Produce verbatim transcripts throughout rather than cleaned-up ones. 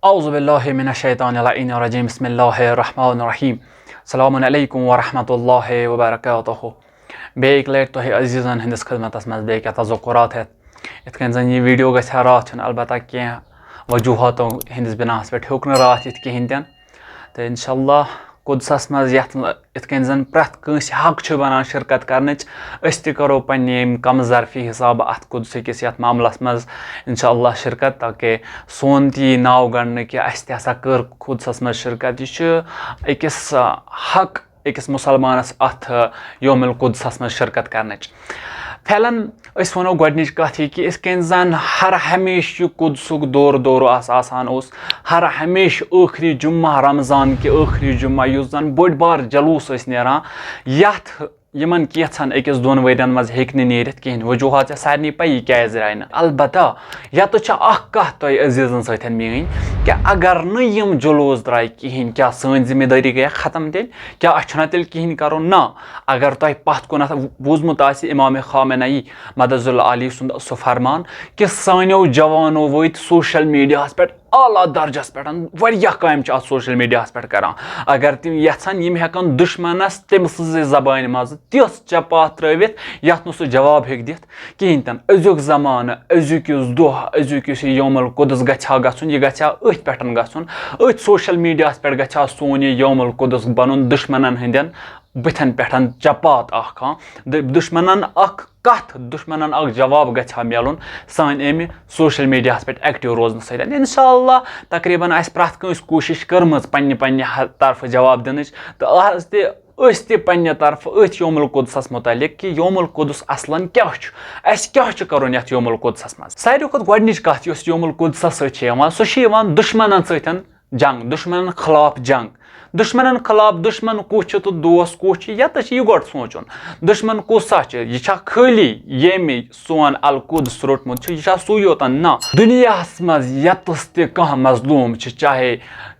اعوذ باللہ من الشیطان اللعین الرجیم، بسم اللہ الرحمن الرحیم۔ السلام علیکم ورحمۃ اللہ وبرکاتہ۔ بیٚیہِ اَکہِ لَٹہِ تۄہہِ عزیٖزَن ہٕنٛدِس خدمتَس منٛز بیٚیہِ کینٛہہ تذکرات ہٮ۪تھ۔ یِتھ کٔنۍ زَن یہِ ویٖڈیو گژھِ ہا راتھ یُن، البتہ کینٛہہ وجوٗہاتو ہٕنٛدِس بِناہَس پٮ۪ٹھ ہیوٚک نہٕ راتھ یِتھ کِہیٖنۍ تہِ نہٕ۔ تہٕ اِنشاء اللہ قُدسَس منٛز یَتھ، یِتھ کٔنۍ زَن پرٛٮ۪تھ کٲنٛسہِ حق چھُ بَنان شِرکت کَرنٕچ، أسۍ تہِ کَرو پنٛنہِ ییٚمہِ کم ظرفی حِسابہٕ اَتھ قُدسہٕ کِس یَتھ معاملَس منٛز اِنشاء اللہ شِرکت، تاکہِ سون تہِ یی ناو گنٛڈنہٕ کہِ اَسہِ تہِ ہسا کٔر قُدسَس منٛز شِرکت۔ یہِ چھُ أکِس، آ، حق أکِس مُسلمانَس اَتھ، آ، یوم القُدسَس منٛز شِرکت کَرنٕچ۔ فعلاً أسۍ وَنو گۄڈٕنِچ کَتھ یہِ کہِ یِتھ کٔنۍ زَن ہر ہمیشہٕ یہِ قُدسُک دورٕ دورٕ آس-، آسان اوس، ہر ہمیشہٕ ٲخری جُمعہ، رمضان کہِ ٲخری جُمعہ یُس زَن بوٚڑ بار جلوٗس ٲسۍ نیران، یَتھ یِمَن کینٛژھن أکِس دۄن ؤرین منٛز ہیٚکہِ نہٕ نیٖرِتھ کِہیٖنۍ۔ وجوٗہات چھےٚ سارنٕے پَیی کیٛازِ درٛاے نہٕ۔ البتہ یَتَتھ چھےٚ اَکھ کَتھ تۄہہِ عزیٖزَن سۭتۍ میٛٲنۍ، کہِ اگر نہٕ یِم جلوٗس درٛاے کِہیٖنۍ، کیٛاہ سٲنۍ ذمہٕ دٲری گٔیہ ختم تیٚلہِ؟ کیٛاہ اَسہِ چھُنہ تیٚلہِ کِہیٖنۍ کَرُن؟ نہ۔ اگر تۄہہِ پَتھ کُنَتھ بوٗزمُت آسہِ اِمام خامنہ ای مدظ اللہ علیہ سُنٛد سُہ فرمان کہِ سانیو جوانو وٲتۍ سوشل میٖڈیاہَس پٮ۪ٹھ اعلیٰ درجس پٮ۪ٹھ، واریاہ کامہِ چھِ اتھ سوشل میٖڈیاہس پٮ۪ٹھ کران۔ اگر تِم یژھن، یِم ہٮ۪کن دُشمنس تٔمۍ سٕنزِ زبانہِ منٛز تِژھ چپاتھ ترٲوِتھ، یتھ نہٕ سُہ جواب ہیٚکہِ دِتھ کِہینۍ تہِ نہٕ۔ أزیُک زمانہٕ، أزیُک یُس دۄہ، أزیُک یُس یہِ یوم القدس گژھِ ہا گژھُن، یہِ گژھِ ہا أتھۍ پٮ۪ٹھ گژھُن، أتھۍ سوشل میٖڈیاہس پٮ۪ٹھ گژھِ ہا سون یہِ یوم القدس بنُن دُشمنن ہٕنٛدٮ۪ن بٕتھن پٮ۪ٹھ چپاتھ اکھ۔ ہاں، دُ-، دُشمنن اکھ کتھ، دُشمنن اکھ جواب گژھِ ہا میلُن سانہِ امہِ سوشل میٖڈیاہَس پٮ۪ٹھ ایکٹیو روزنہٕ سۭتۍ۔ انشاءاللہ تقریباً آسہِ پرٛٮ۪تھ کٲنٛسہِ کوٗشِش کٔرمٕژ پننہِ پننہِ ہر طرفہٕ جواب دِنٕچ، تہٕ آز تہِ أسۍ تہِ پننہِ طرفہٕ أتھۍ یوم القدسَس متعلق کہِ یوم القدس اصلاً کیٛاہ چھُ، اَسہِ کیٛاہ چھُ کَرُن یَتھ یوم القدسَس منٛز۔ ساروی کھۄتہٕ گۄڈٕنِچ کَتھ یۄس یوم القدسَس سۭتۍ چھِ یِوان، سُہ چھُ یِوان دُشمنَن سۭتۍ جنگ، دُشمنن خلاف جنگ۔ دُشمنن خلاف دُشمن کُس چھُ تہٕ دوس کُس چھُ، یتھ چھُ یہِ گۄڈٕ سونٛچُن۔ دُشمن کُس سا چھُ؟ یہِ چھا خٲلی ییٚمہِ سون القدس روٚٹمُت چھُ، یہِ چھا سُے یوتن؟ نہ۔ دُنیاہس منٛز یتس تہِ کانٛہہ مظلوم چھُ، چاہے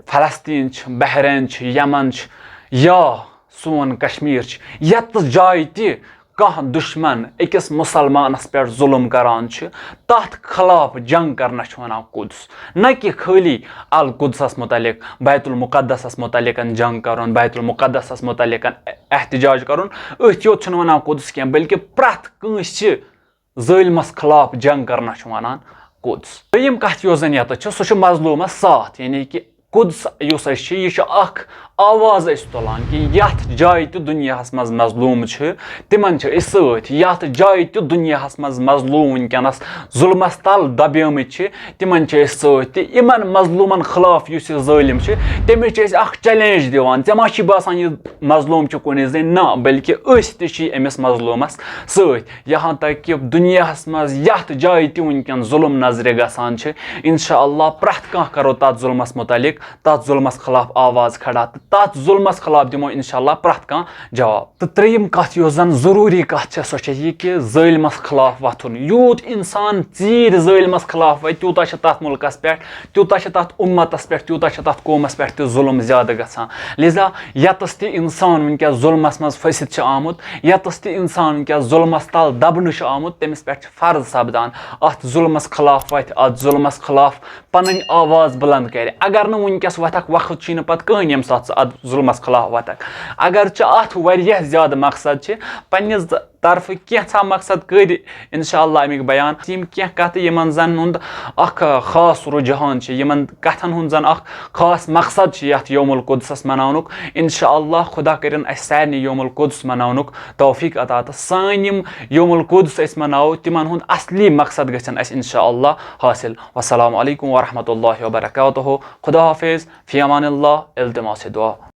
فلسطین چھُ، بحرین چھُ، یمن چھُ، یا سون کشمیر چھُ، یتس جایہِ تہِ کانٛہہ دُشمن أکِس مُسلمانس پٮ۪ٹھ ظُلُم کران چھُ، تتھ خلاف جنگ کرنس چھِ ونان قُدس۔ نہ کہِ خٲلی القدسس متعلق، بیت المقدسس متعلق جنگ کرُن، بیت المقدسس متعلق احتجاج کرُن، أتھۍ یوت چھُنہٕ ونان قُدس کینٛہہ، بلکہِ پرٛٮ۪تھ کٲنٛسہِ ظٲلمس خلاف جنگ کرنس چھِ ونان قُدس۔ دوٚیِم کتھ یۄس زن یتتھ چھِ، سُہ چھُ مظلومس ساتھ، یعنی کہِ قُدس یُس أسۍ چھِ، یہِ چھُ اکھ آواز أسۍ تُلان کہِ یتھ جایہِ تہِ دُنیاہس منٛز مظلوم چھِ، تِمن چھِ أسۍ سۭتۍ۔ یتھ جایہِ تہِ دُنیاہس منٛز مظلوم وٕنکیٚنس ظُلمس تل دبیمٕتۍ چھِ، تِمن چھِ أسۍ سۭتۍ۔ تہٕ یِمن مظلومن خلاف یُس یہِ ظٲلم چھِ، تٔمِس چھِ أسۍ اکھ چیلنج دِوان، ژےٚ ما چھی باسان یہِ مظلوم چھُ کُنی زٔنۍ؟ نہ، بلکہِ أسۍ تہِ چھِ أمِس مظلومس سۭتۍ۔ یہاں تک کہ دُنیاہس منٛز یتھ جایہِ تہِ وٕنکیٚن ظُلم نظرِ گژھان چھِ، انشاءاللہ پرٛٮ۪تھ کانٛہہ کرو تتھ ظُلمس متعلق، تتھ ظُلمس خلاف آواز کھڑا، تہٕ تتھ ظُلمس خلاف دِمو انشاءاللہ پرٛٮ۪تھ کانٛہہ جواب۔ تہٕ ترٛیٚیِم کتھ یۄس زن ضروٗری کتھ چھےٚ، سۄ چھےٚ یہِ کہِ ظٲلمس خلاف وۄتھُن۔ یوٗت انسان ژیٖرۍ ظٲلمس خلاف وتھِ، تیوٗتاہ چھِ تتھ مُلکس پٮ۪ٹھ، تیوٗتاہ چھِ تتھ اُمتس پٮ۪ٹھ، تیوٗتاہ چھِ تتھ قومس پٮ۪ٹھ تہِ ظُلم زیادٕ گژھان۔ لہذا یتس تہِ انسان وٕنکیٚس ظُلمس منٛز پھٔسِتھ چھُ آمُت، یتس تہِ انسان وٕنکیٚس ظُلمس تل دبنہٕ چھُ آمُت، تٔمِس پٮ۪ٹھ چھِ فرض سپدان اتھ ظُلمس خلاف وتھِ، اتھ ظُلمس خلاف پنٕنۍ آواز بلند کرِ۔ اگر نہٕ وٕنکیٚس وتھکھ، وقت چھُے نہٕ پتہٕ کٕہٕنۍ ییٚمہِ ساتہٕ ژٕ اتھ ظُلمس خلاف وتھکھ۔ اگر ژےٚ اتھ واریاہ زیادٕ مقصد چھِ، پننِس طرفہٕ کینٛژھا مقصد کٔرۍ انشاءاللہ امیُک بیان۔ یِم کینٛہہ کتھٕ یِمن زن ہُنٛد اکھ خاص رجحان چھُ، یِمن کتھن ہُنٛد زن اکھ خاص مقصد چھُ یتھ یوم القدسس مناونُک۔ انشاءاللہ خدا کٔرِن اسہِ سارنٕے یوم القدس مناونُک توفیق عطا، تہٕ سٲنۍ یِم یوم القدس أسۍ مناوو، تِمن ہُنٛد اصلی مقصد گژھن اسہِ انشاءاللہ حٲصِل۔ والسلام علیکم ورحمۃ اللہ وبرکاتہ۔ خدا حافظ، فی امان اللہ، التماس دعا۔